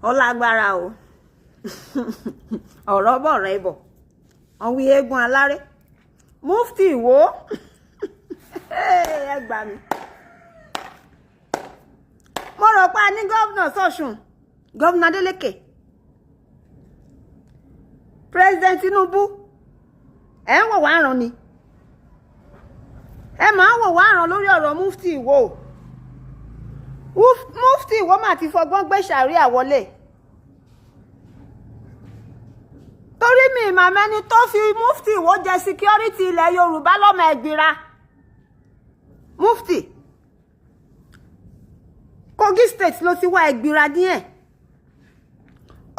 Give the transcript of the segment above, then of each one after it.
Ó lágbára o. Ọ̀rọ̀ bọ̀ rẹ̀ bọ̀. Ọ̀wí eégún aláré. Mufti Ìwó. Ẹ gbà mí. Mo rò pé a ní gómìnà sọ̀sùn, gómìnà Adeleke. President Tinubu, ẹ ń wò wá ràn ni. Ẹ máa ń wò wá ràn lórí ọ̀rọ̀ Mufti Ìwó. Mufti Ìwó mà ti fọgbọ́n gbé ṣàríà wọlé. Torí mi ìmàmẹ́ni tó fi Mufti Ìwó jẹ security ilẹ̀ Yorùbá lọ́mọ ẹ̀gbìnra. Mufti, Kogi State ló ti wá ẹ̀gbìnra díẹ̀.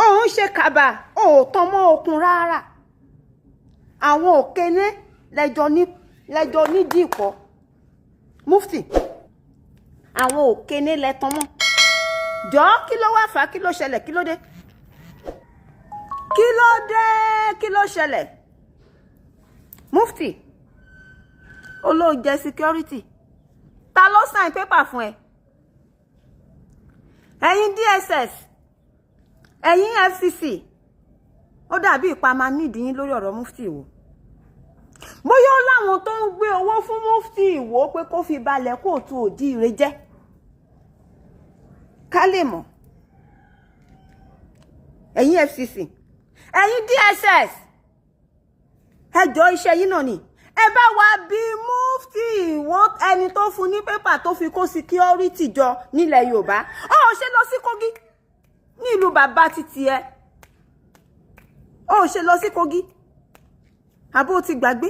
Òun ṣe kàbà, òótọ́ mọ́ okun rárá. Àwọn òkèlè lẹ́jọ́ nídìí pọ̀. Mufti, àwọn òkèlè lẹ́tọ́ mọ́. Jọ̀ọ́, kí ló wá fà á? Kí ló ṣẹlẹ̀? Kí ló dé? Kí ló dé? Kí ló ṣẹlẹ̀? Mufti, olóòjẹ security. Ta ló sign paper fún ẹ? Ẹ̀yin DSS, ẹ̀yin FCC, ó dàbí ìpa máa nídìí yín lórí ọ̀rọ̀ Mufti Ìwó. Bóyá ó láwọn tó ń gbé owó fún Mufti Ìwó pé kó fi balẹ̀ kóòtù òjíire jẹ́. Ká lè mọ̀. Ẹ̀yin FCC, ẹ̀yin DSS, ẹ jọ̀ọ́, iṣẹ́ yín náà ni. Ẹ bá wa bí Mufti Ìwó, ẹni tó fún ní pépà tó fi kó security jọ nílẹ̀ Yorùbá. Ó ṣe lọ sí Kogi ní ìlú bàbá títí ẹ. Ó ṣe lọ sí Kogi. Àbó ti gbàgbé?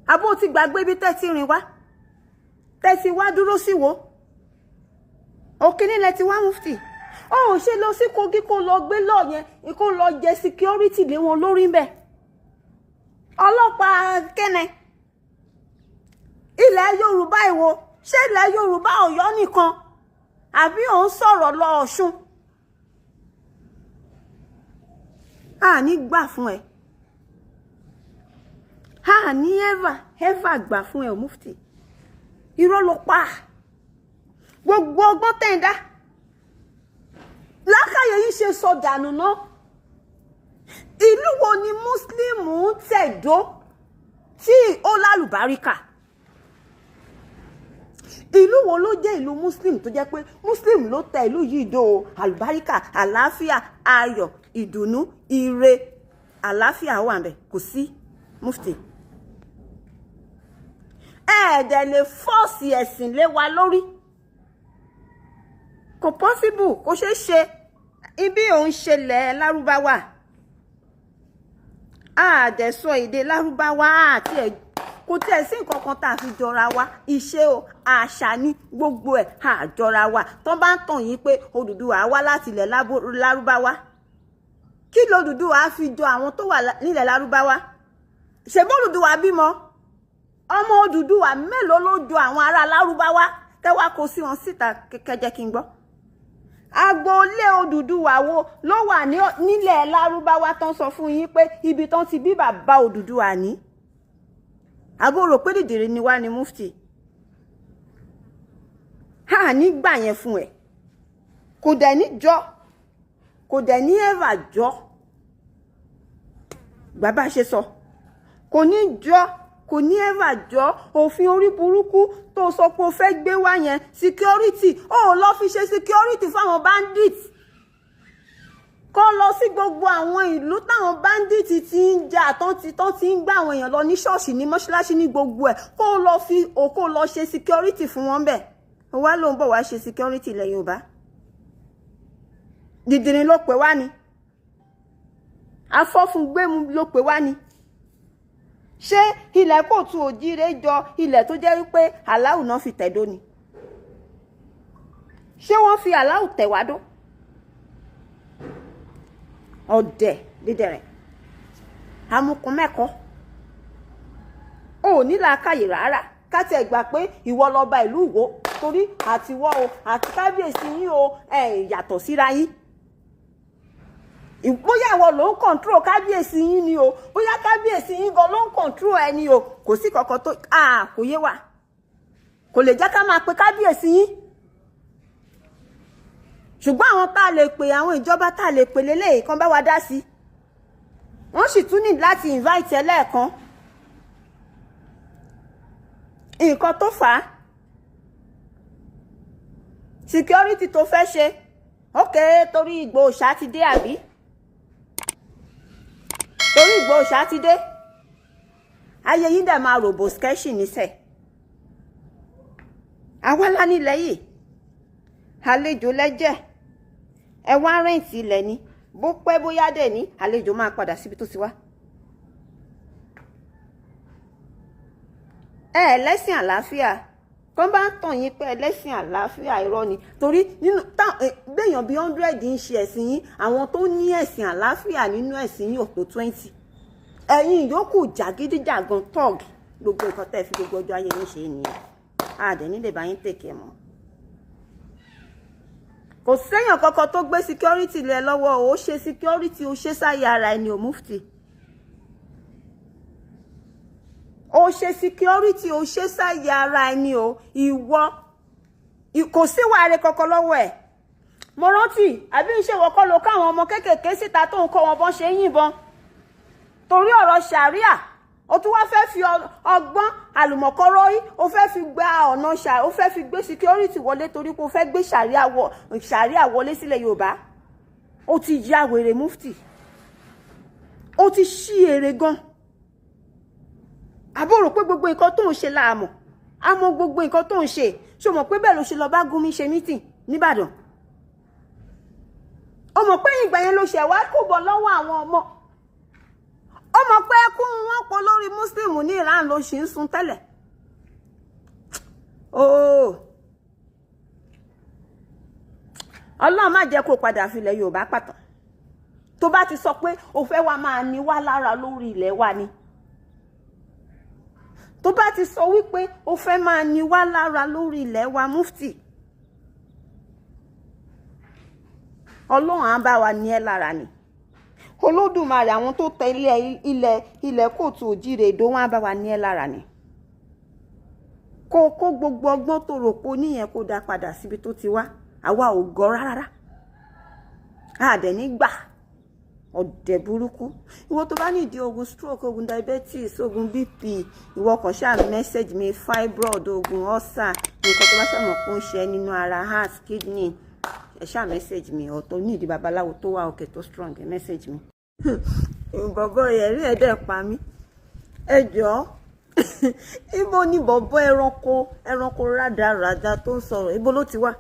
Àbó ti gbàgbé ibi tẹ́ ti rìn wá? Tẹ́ ti wá dúró sí wo? Òkè nílẹ̀ ti wá, Mufti. Ó ṣe lọ sí Kogi kó lọ gbé lọ yẹn, kó lọ jẹ security lé wọn lórí ń bẹ̀. Ọlọ́pàá kẹ́nẹ̀. Ilẹ̀ Yorùbá ìwò, ṣé ilẹ̀ Yorùbá Ọ̀yọ́ nìkan? Àbí òun sọ̀rọ̀ lọ Ọ̀ṣun? A ní gbà fún ẹ. A ní ever ever gbà fún ẹ, Mufti. Irọ́ ló pa. Gbogbo ọgbọ́n tẹ̀ ń dá. Lákàyè yìí ṣe sọ dànù náà. Ìlú wo ni Mùsùlùmí ń tẹ̀dó tí ó lálùbáríkà? Ìlú wo ló jẹ́ ìlú Muslim tó jẹ́ pé Muslim ló tẹ ìlú yìí dó o? Àlùbáríkà, àlàáfíà, ayọ̀, ìdùnnú, ire, àlàáfíà wà ńbẹ̀. Kò sí, Mufti. Ẹ dẹ̀ lè force ẹ̀sìn lé wa lórí. Kò possible, kò ṣeé ṣe. Ibi òun ṣẹlẹ̀ Lárúbáwá. A dẹ̀ sọ èdè Lárúbáwá àti ẹ̀ kò tiẹ̀ sí nǹkan kan tá a fi jọra wa. Ìṣe o, àṣà ní gbogbo ẹ̀ á jọra wa. Tó bá ń tàn yín pé Odùduwà wá láti ilẹ̀ Lárúbáwá, kí lOdùduwà fi jọ àwọn tó wà nílẹ̀ Lárúbáwá? Ṣèbí Odùduwà bímọ? Ọmọ Odùduwà mélòó ló jọ àwọn ará Lárúbáwá? Kẹwàá kó sí wọn síta kẹjẹ kí n gbọ́. Agboolé Odùduwà wo ló wà nílẹ̀ Lárúbáwá tán sọ fún yín pé ibi tán ti bí bàbá Odùduwà ní? Àbó rò pé dìdìrín ni wá ní, Mufti? Ha nígbà yẹn fún ẹ. Kò dẹ̀ ní jọ, kò dẹ̀ ní ever jọ. Bàbá ṣe sọ, kò ní jọ, kò ní ever jọ. Òfin orí burúkú tó sọ pé o fẹ́ gbé wá yẹn, security, ó lọ fi ṣe security fáwọn bandits, kó lọ sí gbogbo àwọn ìlú táwọn bandits ti ń jà, tán ti ń gbá àwọn èèyàn lọ ní ṣọ́ọ̀ṣì, ní mọ́ṣáláṣí, ní gbogbo ẹ̀, kó lọ fi kó lọ ṣe security fún wọn bẹ́ẹ̀. Wá ló ń bọ̀ wá ṣe security ilẹ̀ Yorùbá. Dìdìrín ló pè wá ni, afọ́fúngbẹ́mu ló pè wá ni. Ṣé ilẹ̀ kóòtù òjíire jọ ilẹ̀ tó jẹ́ wípé aláwù náà fi tẹ̀dó ni? Ṣé wọ́n fi aláwù tẹ̀ wá dó? Ọ̀dẹ̀ dídẹ̀rẹ̀ amukun mẹ́kọ̀ọ́ ò ní làákàyè rárá. Ká tiẹ̀ gbà pé ìwọ lọ́ba ìlú Ìwó, torí àtiwọ́ o àti kábíyèsí yín o, ẹ̀ yàtọ̀ síra yín. Bóyá ìwọ ló ń control kábíyèsí yín ni o, bóyá kábíyèsí yín gan ló ń control ẹni o, kò sí kankan tó kò yé wa. Kò lè jẹ́ ká máa pe kábíyèsí yín. Ṣùgbọ́n àwọn tá a lè pè, àwọn ìjọba tá a lè pè lélẹ́yìí kan bá wa dá sí, wọ́n sì tún ní láti invite ẹ lẹ́ẹ̀kan. Nǹkan tó fà á, security tó fẹ́ ṣe, ok, torí Ìgbòho ṣá ti dé, àbí torí Ìgbòho ṣá ti dé, ayé yín dẹ̀ máa ròbò skẹ́ṣì níṣẹ́. Àwa la nílẹ̀ yìí, àlejò lẹ́jẹ̀, ẹ wá rent ilẹ̀ ni. Bó pẹ́ bóyá dẹ̀ ní àlejò máa padà síbi tó ti wá. Ẹ lẹ́sìn àlàáfíà kán bá ń tàn yín pé ẹlẹ́sìn àlàáfíà, irọ́ ni. Torí nínú gbẹ̀yàn bíi 100 ń ṣe ẹ̀sìn yín, àwọn tó ní ẹ̀sìn àlàáfíà nínú ẹ̀sìn yín ò tó 20. Ẹ̀yin ìyókù jàgídíjàgan, tọ́ọ̀gì, gbogbo nǹkan tẹ́ fi gbogbo ọjọ́ ayé yín ṣe nìyẹn. Àdẹ̀ nílé bá yín tèkẹ́ mọ́. Kò séèyàn kankan tó gbé security lẹ lọ́wọ́. Ó ṣe security, ó ṣe sáyé ara ẹni ò mufti. Ó ṣe security, ó ṣe sáyé ara ẹni o. Ìwọ kò sí wàhálà kankan lọ́wọ́ ẹ̀. Mo rántí, àbí ń ṣèwọ kọ́ ló káwọn ọmọ kéékèèké síta tó ń kọ́ wọn bọ́n ṣe ń yìnbọn torí ọ̀rọ̀ ṣàríà? Ó tún wá fẹ́ fi ọgbọ́n àlùmọ̀kọ́rọ́ yìí, ó fẹ́ fi gba ọ̀nà ṣà, ó fẹ́ fi gbé security wọlé torí pé ó fẹ́ gbé ṣàríà wọlé sílẹ̀ Yorùbá. Ó ti ya wèrè mufti, ó ti ṣí èrè gan. Àbó rò pé gbogbo nǹkan tó ń ṣe láàmọ̀? A mọ gbogbo nǹkan tó ń ṣe. Ṣó mọ̀ pé bẹ́ẹ̀ ló ṣe lọ bá Gumi ṣe meeting nìbàdàn? Ó mọ̀ pé ìgbà yẹn ló ṣẹ̀ wá kó bọ̀ lọ́wọ́ àwọn ọmọ. Ó mọ̀ pé ẹkún wọn pọ̀ lórí Muslim ní Iran ló ṣì ń sun tẹ́lẹ̀. Ooo, Ọlọ́run má jẹ́ kó padà filẹ̀ Yorùbá pàtàn. Tó bá ti sọ pé o fẹ́ wá máa ní wá lára lórí ilẹ̀ wa ni, tó bá ti sọ wípé o fẹ́ máa ní wá lára lórí ilẹ̀ wa, mufti, Ọlọ́run á bá wa ní ẹ lára ni. Olódùmarè, àwọn tó tẹ ilẹ̀ ilẹ̀ kóòtù òjìrè èdò, wọn á bá wa ní ẹ lára ni. Kó kó gbogbo ọgbọ́n tó rò pé oníyẹn kó dá padà síbi tó ti wá. Àwa ò gọ̀ rárá, àdẹ̀ nígbà ọ̀dẹ̀ burúkú. Ìwọ tó bá nídìí ogun stroke, ogun diabetes, ogun BP, ìwọ kàn ṣáà message mi. Fibroid, ogun ulcer, nǹkan tó bá ṣàmọ̀ kó ń ṣe nínú ara, heart, kidney, ẹ ṣáà message mi. Ọ̀tọ̀ nídìí babaláwo tó wà òkè tó strong, ẹ message mi. Bọ̀bọ̀ ẹ̀rí ẹ̀ dẹ̀ pa mí. Ẹ jọ̀ọ́, ibo ni bọ̀bọ̀ ẹranko rádaràda tó ń sọ̀rọ̀, ibo ló ti wá?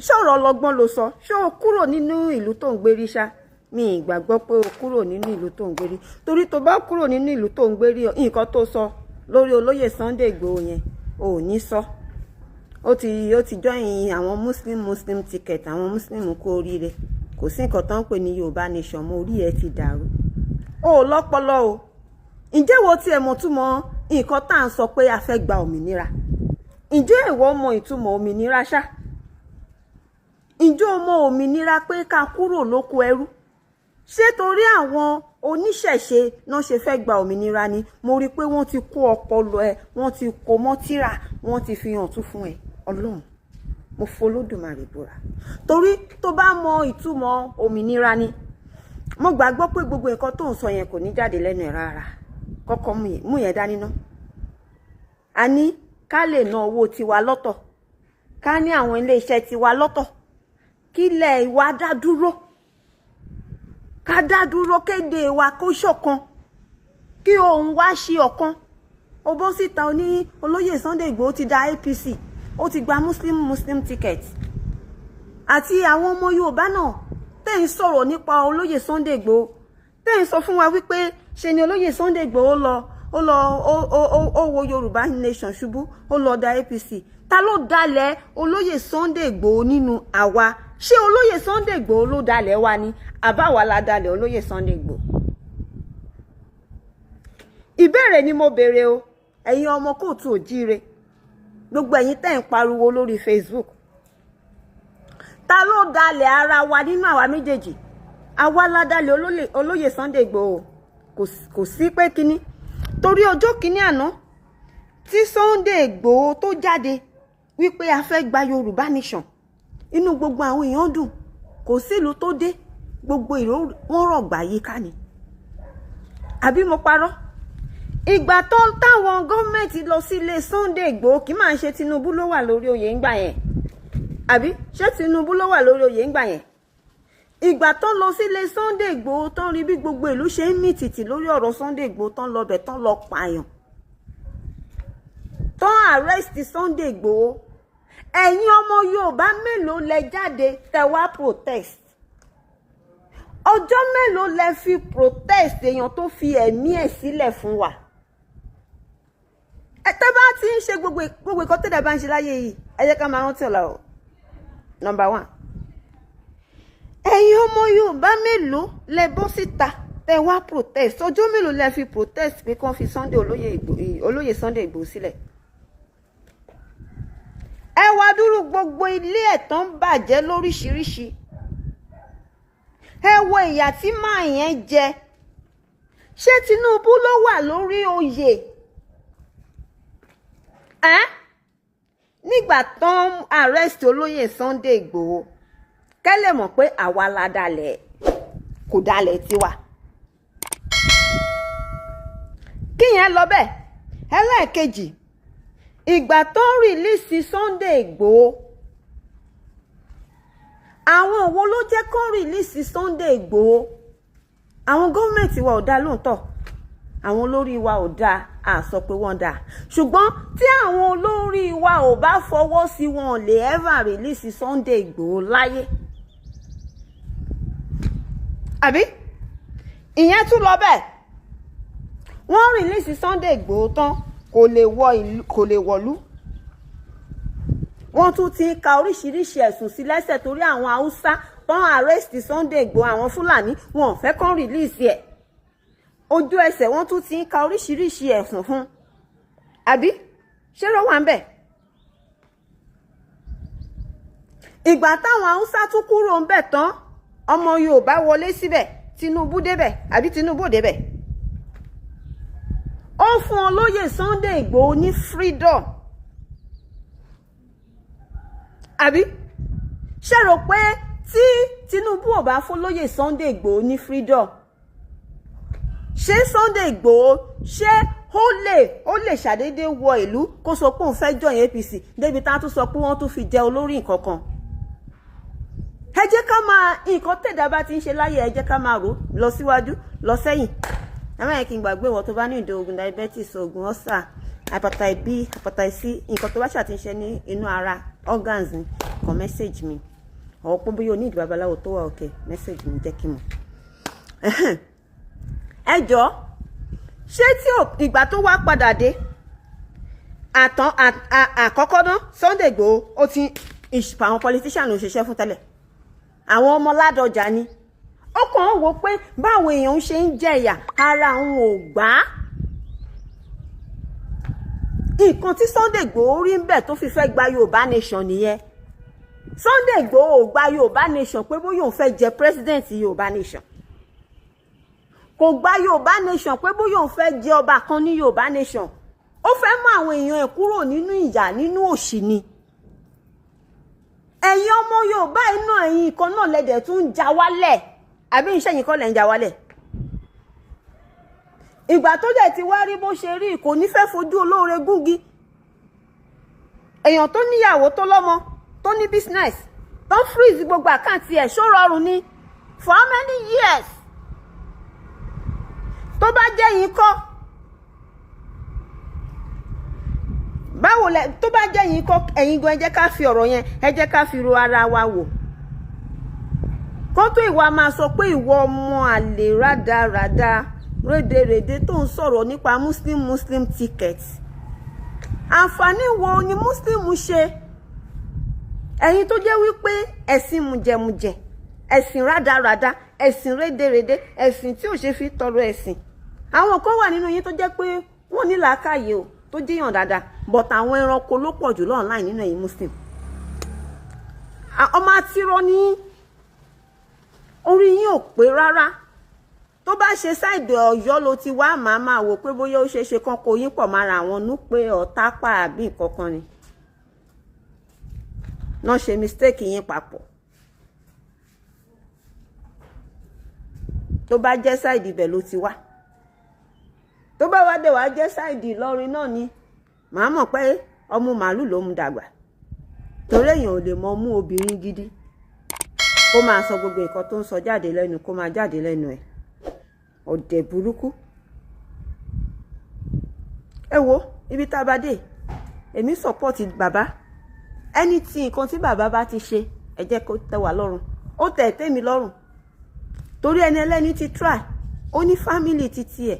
Ṣọ̀rọ̀ ọlọ́gbọ́n ló sọ. Ṣé o kúrò nínú ìlú tó ń gbérí ṣá? Mi ì gbàgbọ́ pé o kúrò nínú ìlú tó ń gbérí, torí tó bá kúrò nínú ìlú tó ń gbérí, nǹkan tó sọ lórí olóyè Sunday Igboho yẹn ò ní sọ. Ó ti join àwọn Muslim ticket, àwọn Muslim kú oríire. Kò sí nǹkan tó ń pè ní Yorùbá nation mọ́. Orí ẹ ti dàrú, o ò lọ́pọlọ o. Ǹjẹ́ wo tiẹ̀ mọ̀ túmọ̀ nǹkan tá à ń sọ pé a fẹ́ gba òmìnira? Ǹjẹ́ ìwọ mọ ìtumọ̀ òmìnira ṣá? Ǹjẹ́ o mọ òmìnira pé ká kúrò lóko ẹrú? Ṣé torí àwọn oníṣẹ̀ṣe náà ṣe fẹ́ gba òmìnira ni? Mo rí i pé wọ́n ti kó ọpọlọ ẹ, wọ́n ti kó mọ́tìrà, wọ́n ti fi hàn tún fún ẹ. Ọlọ́run, mo fọlódùmarè búra, torí tó bá mọ ìtumọ̀ òmìnira ni, mo gbàgbọ́ pé gbogbo nǹkan tó ń sọ yẹn kò ní jáde lẹ́nu ẹ̀ rárá. Kọ́kọ́ mú yẹn dání ná. A ní ká lè ná owó tiwa lọ́tọ̀, ká ní àwọn ilé iṣẹ́ tiwa lọ́tọ̀, kílẹ̀ ìwà dá dúró, ká dá dúró, kéde wa kó ṣọ̀kan, kí ohun wa ṣe ọ̀kan. Ó bọ́ síta, oní olóyè Sunday Igboho ti da APC, ó ti gba Muslim ticket. Àti àwọn ọmọ Yorùbá náà tẹ́ ń sọ̀rọ̀ nípa olóyè Sunday Igboho, tẹ́ ń sọ fún wa wípé ṣe ni olóyè Sunday Igboho lọ, ó lọ, ó wo Yorùbá nation ṣubú, ó lọ da APC. Ta ló dalẹ̀ olóyè Sunday Igboho nínú àwa? Ṣé olóyè Sunday Igboho ló dalẹ̀ wa ni, àbáwa la dalẹ̀ olóyè Sunday Igboho? Ìbéèrè ni mo béèrè o. Ẹ̀yin ọmọ kóòtù òjíire, gbogbo ẹ̀yin tẹ́ ń pariwo lórí Facebook, ta ló dalẹ̀ ara wa nínú àwa méjèèjì? Àwa la dalẹ̀ olóyè Sunday Igboho. Kò sí pé kínní, torí ọjọ́ kínní àná tí Sunday Igboho tó jáde wípé a fẹ́ gba Yorùbá nation, Inú gbogbo àwọn èèyàn dùn. Kò sílùú tó dé, gbogbo ìlú wọn rọ̀gbà yíká ni. Àbí mo parọ́? Ìgbà tó ń táwọn gọ́ọ̀mẹ̀ntì lọ sílé Sunday Igboho, kì í máa ń ṣe Tinubu ló wà lórí oyè ńgbà yẹn. Àbí ṣé Tinubu ló wà lórí oyè ńgbà yẹn? Ìgbà tó lọ sílé Sunday Igboho, tó ń rí bí gbogbo ìlú ṣe ń mì tìtì lórí ọ̀rọ̀ Sunday Igboho, tó ń lọ bẹ̀, tó ń lọ pààyàn, tó ń arrest Sunday Igboho, ẹ̀yin ọmọ Yorùbá mélòó lẹ jáde tẹ wá protest? Ọjọ́ mélòó lẹ fi protest èèyàn tó fi ẹ̀mí ẹ̀ sílẹ̀ fún wa? Ẹ tẹ́ bá ti ń ṣe gbogbo gbogbo nǹkan tẹ́lẹ̀ bá ń ṣe láyé yìí, ẹ jẹ́ ká máa rántí ọ̀la o. Number one, ẹ̀yin ọmọ Yorùbá mélòó lẹ bọ́ síta tẹ wá protest? Ọjọ́ mélòó lẹ fi protest pé kán fi Sunday olóyè Ìgbòho, olóyè Sunday Ìgbòho sílẹ̀? Ẹ wá dúró, gbogbo ilé ẹ̀ tán ń bàjẹ́ lóríṣiríṣi. Ẹ wo ìyà tí màá yẹn jẹ. Ṣé Tinubu ló wà lórí oyè ẹ́ nígbà tán arrest olóyè Sunday Ìgbòho? Kẹ́lẹ̀ mọ̀ pé àwa la dalẹ̀, kò dalẹ̀ tiwa. Kíyẹn lọ bẹ́ẹ̀. Ẹlẹ́ẹ̀kejì, ìgbà tó ń release Sunday Ìgbòho, àwọn wo ló jẹ́ kó release Sunday Ìgbòho? Àwọn gọ́ọ̀mẹ̀ntì wa ò dáa lóòótọ́, àwọn olórí wa ò dáa, à sọ pé wọ́n dáa, ṣùgbọ́n tí àwọn olórí wa ò bá fọwọ́ sí, wọn ò lè ever release Sunday Ìgbòho láyé. Àbí ìyẹn tún lọ bẹ́ẹ̀. Wọ́n release Sunday Ìgbòho tán, kò lè wọ ìlú, kò lè wọ̀lú. Wọ́n tún ti ń ka oríṣiríṣi ẹ̀sùn sí lẹ́sẹ̀ torí àwọn Haúsá tán arrest Sunday Ìgbòho, àwọn Fúlàní, wọn ò fẹ́ kán release ẹ̀. Ojú ẹsẹ̀, wọ́n tún ti ń ka oríṣiríṣi ẹ̀sùn fún. Àbí ṣé ló wà ń bẹ̀? Ìgbà táwọn Haúsá tún kúrò ń bẹ̀ tán, ọmọ Yorùbá wọlé síbẹ̀, Tinubu débẹ̀. Àbí Tinubu ò débẹ̀? Ó fún olóyè Sunday Ìgbòho ní freedom. Àbí ṣé rò pé tí Tinubu ò bá fún olóyè Sunday Ìgbòho ní freedom, ṣé Sunday Ìgbòho, ṣé ó lè ṣàdédé wọ ìlú kó sọ pé òun fẹ́ join APC, débi tá a tún sọ pé wọ́n tún fi jẹ olórí nǹkan kan? Ẹ jẹ́ ká máa, nǹkan tẹ̀dá bá ti ń ṣe láyé, ẹ jẹ́ ká máa rò lọ síwájú, lọ sẹ́yìn. Ẹ má yẹ kí n gbàgbé. Ìwọ tó bá ní ìdó oògùn diabetes, oògùn ulcer, hepatitis B, hepatitis C, nǹkan tó bá ṣàtúnṣe ní inú ara, organs ni, kàn message mi. Ọ̀ pé bóyá o ní ìdí babaláwo tó wà òkè, message mi, jẹ́ kí n mọ̀. Ẹ jọ̀ọ́, ṣé tí ìgbà tó wá padà dé àtàn àkọ́kọ́ náà, Sunday Igboho, ó ti àwọn politician ló ṣiṣẹ́ fún tẹ́lẹ̀, àwọn ọmọ Ládọjà ni. Ó kàn ń wò pé báwo èèyàn ṣe ń jẹ̀yà, ara òun ò gbà á. Nǹkan tí Sunday Igboho rí ń bẹ̀ tó fi fẹ́ gba Yorùbá nation nìyẹn. Sunday Igboho ò gba Yorùbá nation pé bóyá òun fẹ́ jẹ president Yorùbá nation. Kò gba Yorùbá nation pé bóyá òun fẹ́ jẹ ọba kan ní Yorùbá nation. Ó fẹ́ mú àwọn èèyàn ẹ̀ kúrò nínú ìyà, nínú òṣì ni. Ẹ̀yin ọmọ Yorùbá iná, ẹ̀yin kan náà lẹ́dẹ̀ tún ń ja wálẹ̀. Àbí iṣẹ́ yìí kọ́ lẹ̀ ń ja wálẹ̀? Ìgbà tó dẹ̀ ti wá rí bó ṣe rí, kò ní fẹ́ fojú olóore gúngi. Èèyàn tó níyàwó, tó lọ́mọ, tó ní business, tó ń freeze gbogbo account ẹ̀, ṣó rọrùn ni? For how many years? Tó bá jẹ́ yín kọ́, báwo lẹ? Tó bá jẹ́ yín kọ́, ẹ̀yin gan, ẹ jẹ́ ká fi ọ̀rọ̀ yẹn, ẹ jẹ́ ká fi ro ara wa wò. Kó tó ìwà máa sọ pé ìwọ ọmọ àlè rádaràda rédèrèdè tó ń sọ̀rọ̀ nípa Muslim Muslim ticket, àǹfààní wo ni Muslim ṣe? Ẹ̀yin tó jẹ́ wípé ẹ̀sìn mùjẹ̀mùjẹ̀, ẹ̀sìn rádaràda, ẹ̀sìn rédèrèdè, ẹ̀sìn tí ò ṣe fi tọrọ ẹ̀sìn. Àwọn kan wà nínú yín tó jẹ́ pé wọ́n ní làákàyè o, tó jẹ́yàn dáadáa, but àwọn ẹranko ló pọ̀ jù online nínú ẹ̀yin Muslim. Ọmọ àtirọ́ ní orí yín ò pé rárá. Tó bá ṣe side Ọ̀yọ́ ló ti wá, màá máa wò pé bóyá ó ṣeé ṣe kán kó yín pọ̀ mára àwọn nú pé ọ̀tá pa àbí nǹkan kan ni. Náà ṣe mistake yín papọ̀. Tó bá jẹ́ side ibẹ̀ ló ti wá, tó bá wá dé wá jẹ́ side Ìlọrin náà ni, màá mọ̀ pé ọmú màálù ló mú dàgbà. Torí èèyàn ò lè mọ mú obìnrin gidi kó máa sọ gbogbo nǹkan tó ń sọ jáde lẹ́nu, kó máa jáde lẹ́nu ẹ̀. Ọ̀dẹ̀ burúkú. Ẹ wo ibi tá a bá dé, èmi support bàbá. Anything nǹkan tí bàbá bá ti ṣe, ẹ jẹ́ kó tẹ́ wa lọ́rùn. Ó tẹ̀ tẹ́mi lọ́rùn, torí ẹni ẹlẹ́ni ti try, ó ní family ti tiẹ̀.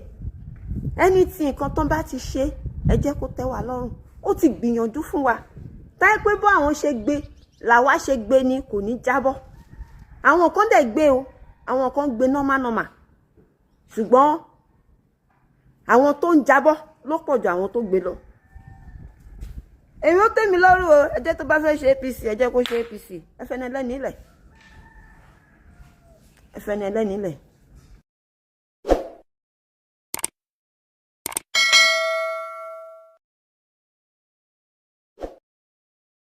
Anything nǹkan tán bá ti ṣe, ẹ jẹ́ kó tẹ́ wa lọ́rùn. Ó ti gbìyànjú fún wa. Táyé pé bó àwọn ṣe gbé làwa ṣe gbé ni, kò ní jábọ́. Àwọn kan dẹ̀ gbé o, àwọn kan gbé normal normal, ṣùgbọ́n àwọn tó ń jábọ́ ló pọ̀ ju àwọn tó gbé lọ. Èmi, ó tẹ́ mi lọ́rùn o. Ẹ jẹ́ tó bá fẹ́ ṣe APC, ẹ jẹ́ kó ṣe APC. Ẹ fẹ́ ní ẹlẹ́ni ilẹ̀, ẹ fẹ́ ní ẹlẹ́ni ilẹ̀.